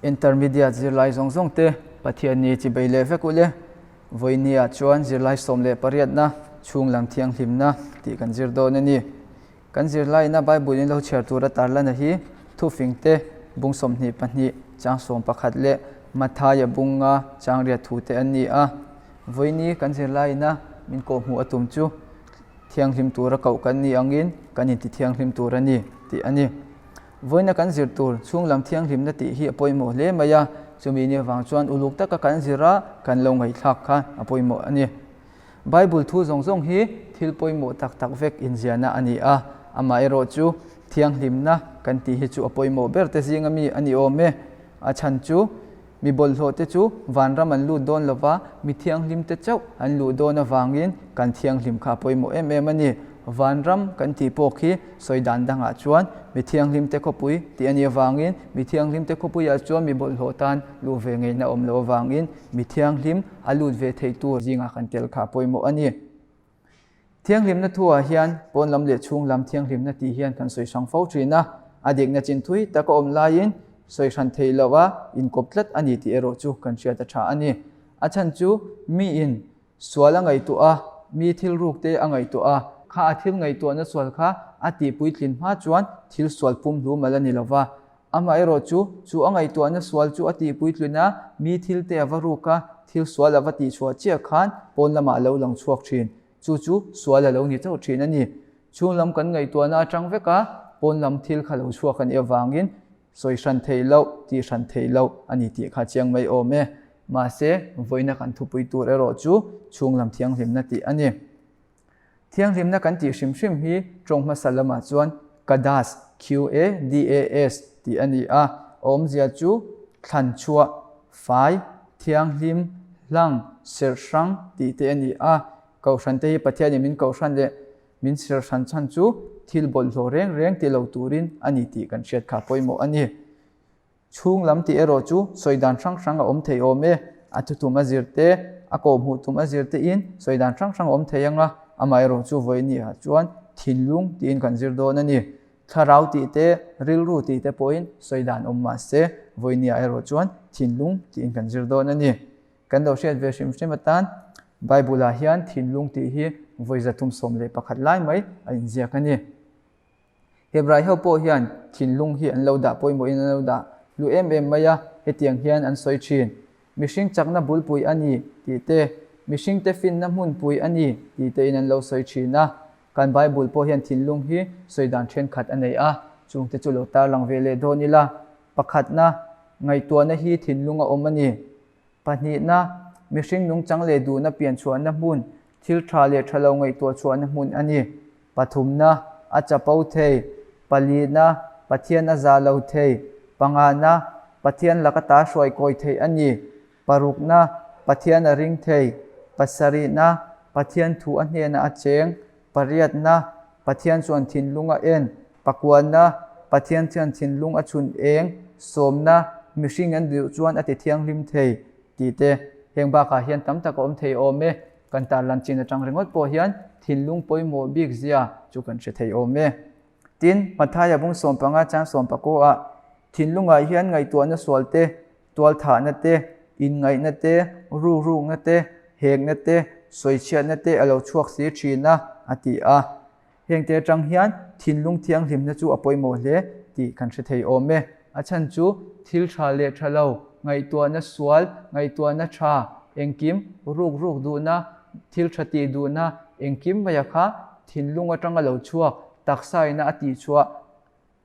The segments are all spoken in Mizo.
Intermediate zirlai zawng zawng te Pathianni chi bei leh vek ule. Vawinia chuan zirlai 18na chhunglam thianghlimna tih kan zir dawn a ni. Kan zirlaina Bible in lo chhiar tura tarlana hi thufing te bung 22 chang 11 leh Mathaia bunga chang riat thu te an ni a. Vawiini kan zirlaina min kawhhmuh a tum chu thianghlim tura koh kan ni angin kan inti thianghlim tur a ni tih a ni. Vawiina kan zir tur chhunglam thianghlimna tih hi a pawimawh hle mai a, chumi ni avang chuan uluk taka kan zir a, kan lo ngaihthlak kha a pawimawh a ni. Bible thu zawng zawng hi thil pawimawh tak tak vek inziahna a ni a, amaherawh chu thianghlimna kan tih hi chu a pawimawh ber te zinga mi a ni awm e. A chhan chu mi bawlhhlawh te chu vanram an lut dawn lova, mi thianghlim te chauh an luh dawn avangin kan thianghlim kha a pawimawh em em a ni. Vanram kan tih pawh khi sawi dan dangah chuan mi thianghlim te khawpui tih a nih avangin mi thianghlim te khawpuiah chuan mi bawlhhlawh tan luh ve ngeihna awm loh avangin mi thianghlim a lut ve thei tur zingah kan tel kha a pawimawh a ni. Thianghlimna thuah hian pawn lam leh chhung lam thianghlimna tih hian kan sawi hrang fo thin a, a dikna chin thui tak a awm laiin sawi hran theih loh a inkawp tlat a ni tih erawh chu kan hriat a tha a ni. A chhan chu miin sual a ngaihtuah a, mi thil ruk te a ngaihtuah a, kha a thil ngaihtuahna sual kha a tihpuitlin hma chuan thil sual pumhlum a la ni lo va. Amaherawhchu, chu a ngaihtuahna sual chu a tihpuitlin a, mi thil te a va ruk a, thil sual a va tihchhuah chiah khan pawn lamah a lo lang chhuak thin. Chu chu sual a lo ni chauh thin a ni. Chhung lam kan ngaihtuahna atang vek a, pawn lam thil kha lo chhuak a nih avangin sawi hran theih loh, tih hran theih loh a ni tih kha chiang mai awm e. Mahse, vawiina kan thupui tur erawh chu chhung lam thianghlimna tih a ni. Thianghlimna kan tih hrim hrim hi tawng hmasa lamah chuan Qadas, Q-A-D-A-S, tih a ni a, a awmzia chu thlan chhuah, fai, thianghlim, hlang, serh hrang tih te a ni a. Kohhran te hi Pathianin min kohhran leh min serh hran chhan chu thil bawlhhlawh reng reng ti lo turin a ni tih kan hriat kha pawimawh a ni. Chhung lam tih erawh chu sawi dan hrang hrang a awm thei awm e. A thutum a zir te, a kawhhmuh tum a zir tein sawi dan hrang hrang a awm thei ang a, amaherawh chu vawiini ah chuan thinlung tiin kan zir dawn a ni. Thlarau tih te, rilru tih te pawhin sawi dan awm mah se, vawiini ah erawh chuan thinlung tiin kan zir dawn a ni. Kan lo hriat ve hrim hrim atan Bible ah hian thinlung tih hi vawi 311 lai mai a inziak a ni. Hebrai ho pawh hian thinlung hi an lo dah pawimawhin an lo dah hlu em em mai a, hetiang hian an sawi thin. Mihring chakna bulpui a ni tih te, mihringte finna hmunpui a ni tih tein an lo sawi thin a. Kan Bible pawh hian thinlung hi sawi dan thenkhat a nei a, chungte chu lo tarlang ve leh dawn ila. Pakhatna, ngaihtuahna hi thinlung a awm a ni. Pahnihna, mihring nungchang leh duhna pianchhuahna hmun, thil tha leh tha lo ngaihtuah chhuahna hmun a ni. Pathumna, a chapo thei. Palihna, Pathian a za lo thei. Pangana, Pathian laka ta hruai kawi theih a ni. Parukna, Pathian a ring thei. Pasarihna, Pathian thu a hnenah a cheng. Pariatna, Pathian chuan thinlung a en. Pakuanna, Pathian chuan thinlung a chhun eng. Sawmna, mihring an duh chuan a ti thianghlim thei tih te. Heng bakah hian tam tak a awm thei awm e. Kan tarlan chin atang ringawt pawh hian thinlung pawimawh bik zia chu kan hre thei awm e. Tin, Mathaia bung 15 chang 19 ah thinlungah hian ngaihtuahna sual te, tualthahna te, inngaihna te, rukrukna te, hekna te, sawichhiatna te a lo chhuak si thin a, a ti a. Hengte atang hian thinlung thianghlimna chu a pawimawh hle tih kan hre thei awm e. A chhan chu thil tha leh tha lo, ngaihtuahna sual, ngaihtuahna tha, engkim, ruk ruk duhna, thil tha tih duhna, engkim maia kha thinlung atanga lo chhuak, taksa ina a tihchhuah,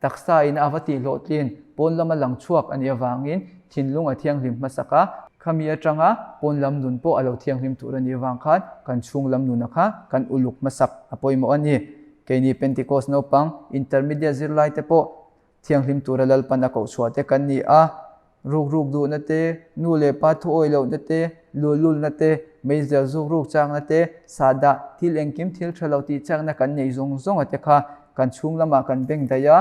Taksa in a va tih hlawhtlin pawn lama lang chhuak a nih avangin thinlung a thianghlim hmasak a, khami atanga pawn lam nun pawh a lo thianghlim tur a nih avang khan kan chhung lam nuna kha kan uluk hmasak a pawimawh a ni. Keini Pentecost naupang intermediate zirlai te pawh thianghlim tura Lalpan a kohchhuah te kan ni a, Rukruk duhna te, nu leh pa thuawi lohna te, luhlulna te, meizial zukruk chakna te, sahdah, thil engkim thil tha lo tih chakna kan nei zawng zawng a te kha kan chhung lamah kan beng daih a,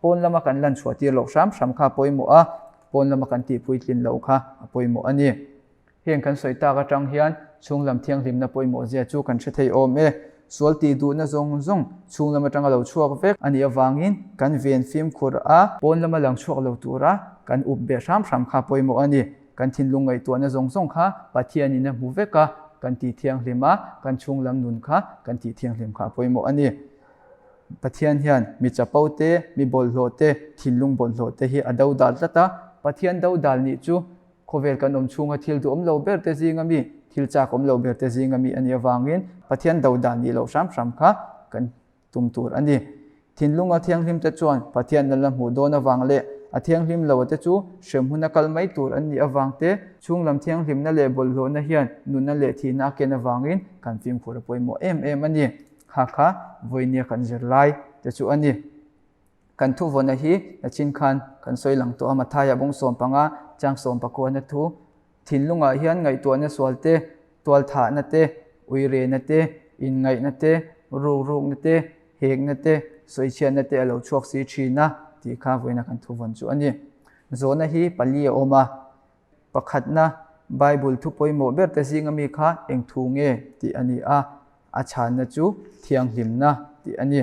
pawn lama kan lan chhuah tir loh hram hram kha a pawimawh a, pawn lama kan tih puitlin loh kha a pawimawh a ni. Heng kan sawi tak atang hian chhung lam thianghlimna pawimawh zia chu kan hre thei awm e. Sual tih duhna zawng zawng chhung lam atanga lo chhuak vek a nih avangin kan ven fimkhur a, pawn lama lang chhuak lo tura kan up beh hram hram kha pawimawh a ni. Kan thinlung ngaihtuahna zawng zawng kha Pathianin a hmu vek a, kan tih thianghlim a, kan chhung lam nun kha kan tih thianghlim kha a pawimawh a ni. Pathian hian mi chapo te, mi bawlhhlawh te, thinlung bawlhhlawh te hi a dodal tlat a. Pathian dodal nih chu khawvel kan awm chhunga thil duhawm lo ber te zinga mi, thil chak awm lo ber te zinga mi a nih avangin Pathian dodal nih loh hram hram kha kan tum tur a ni. Thinlunga thianghlim te chuan Pathian an la hmuh dawn avang leh a thianghlim lo te chu hrem huna kal mai tur an nih avang te, chhunglam thianghlimna leh bawlhhlawhna hian nunna leh thihna a ken avangin kan fimkhur a pawimawh em em a ni. Kha kha vawinia kan zir lai te chu a ni. Kan thuvawna hi nachin khan kan sawi lang tawh a, Mathaia bawng sawmpanga chang sawmpakuana thu thinlungah hian ngaihtuahna sual te, tualthahna te, uirena te, inngaihna te, rukrukna te, hekna te, sawichhiatna te a lo chhuak si thin a tih kha vawiina kan thuvawn chu a ni. Zawhna hi pali a awm a, pakhatna Bible thu pawimawh ber te zinga mi kha eng thu nge tih a ni a, a chhanna chu thianghlimna tih a ni.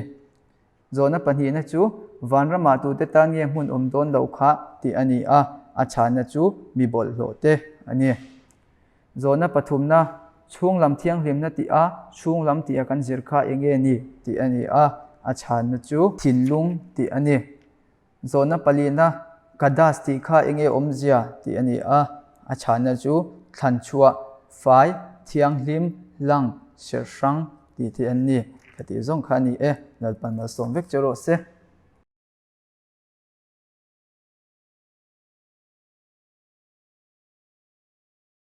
Zawhna pahnihna chu Vanramah tute tan nge hmun awm dawn lo kha tih a ni a, a chhanna chu mi bawlhhlawh te a ni. Zawhna pathumna, chhunglam thianghlimna tih a, chhunglam tih a kan zir kha eng nge ni tih a ni a, a chhanna chu thinlung tih a ni. Zawhna palihna, Kadas tih kha eng nge awmzia tih a ni a, a chhanna chu thlanchhuah, fai, thianghlim, lang, serh hrang tih te an ni. Ka tih zawng kha a ni e, Lalpan malsawm vek che rawh se.